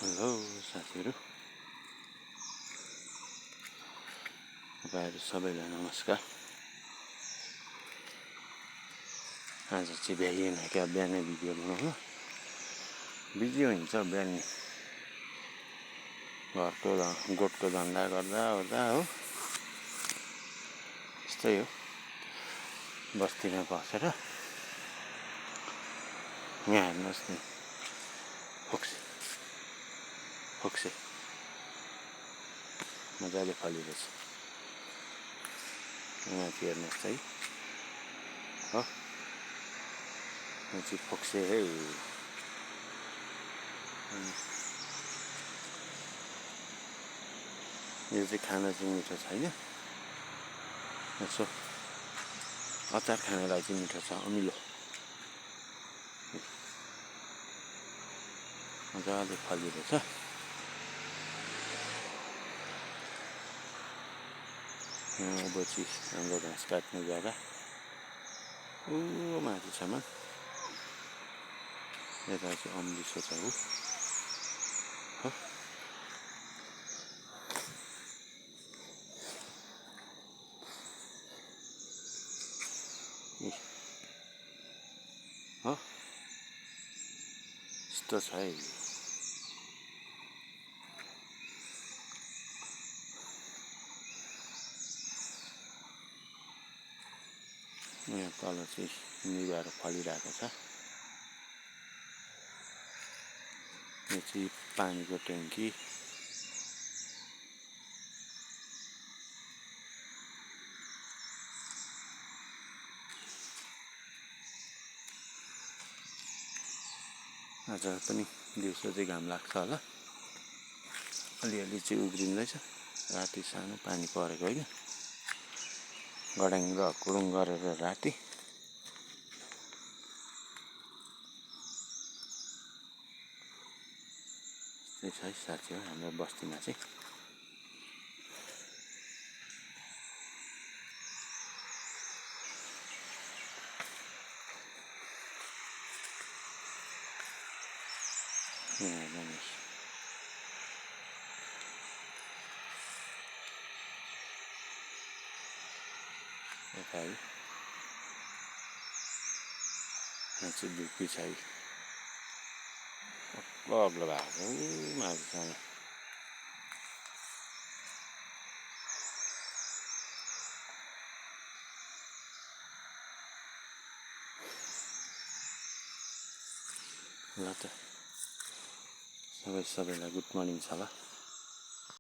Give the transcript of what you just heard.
Hello साथीहरू, तपाईँहरू सबैलाई नमस्कार। आज चाहिँ भ्याइएन क्या बिहानै भिडियो बनाउनु, बिजी हुन्छ बिहान घरको गोठको धन्दा गर्दा ओर्दा हो, यस्तै हो। बस्तीमा बसेर यहाँ हेर्नुहोस् नि, फोक्से मजाले फलिरहेछ। माथि हेर्नुहोस् है, हो यो चाहिँ फोक्से है। यो चाहिँ खाना चाहिँ मिठो छैन, यसो अचार खानेलाई चाहिँ मिठो छ, अमिलो मजाले फलिरहेछ। अब चाहिँ हाम्रो घाँस काट्ने जग्गा माथिसम्म, यता चाहिँ अम्लिसो छ हो। यस्तो छ है। यहाँ तल चाहिँ निभाएर फलिरहेको छ। यो चाहिँ पानीको ट्याङ्की। आज पनि दिउँसो चाहिँ घाम लाग्छ होला, अलिअलि चाहिँ उब्रिँदैछ। राति सानो पानी परेको होइन, गडाङ र कुडुङ गरेर राति। त्यस्तै छ साथीहरू हाम्रो बस्तीमा चाहिँ। यता है, यहाँ चाहिँ धुप्पी छ, अग्लो भएको माथिसम्म। ल त सबैलाई गुड मर्निङ छ ल।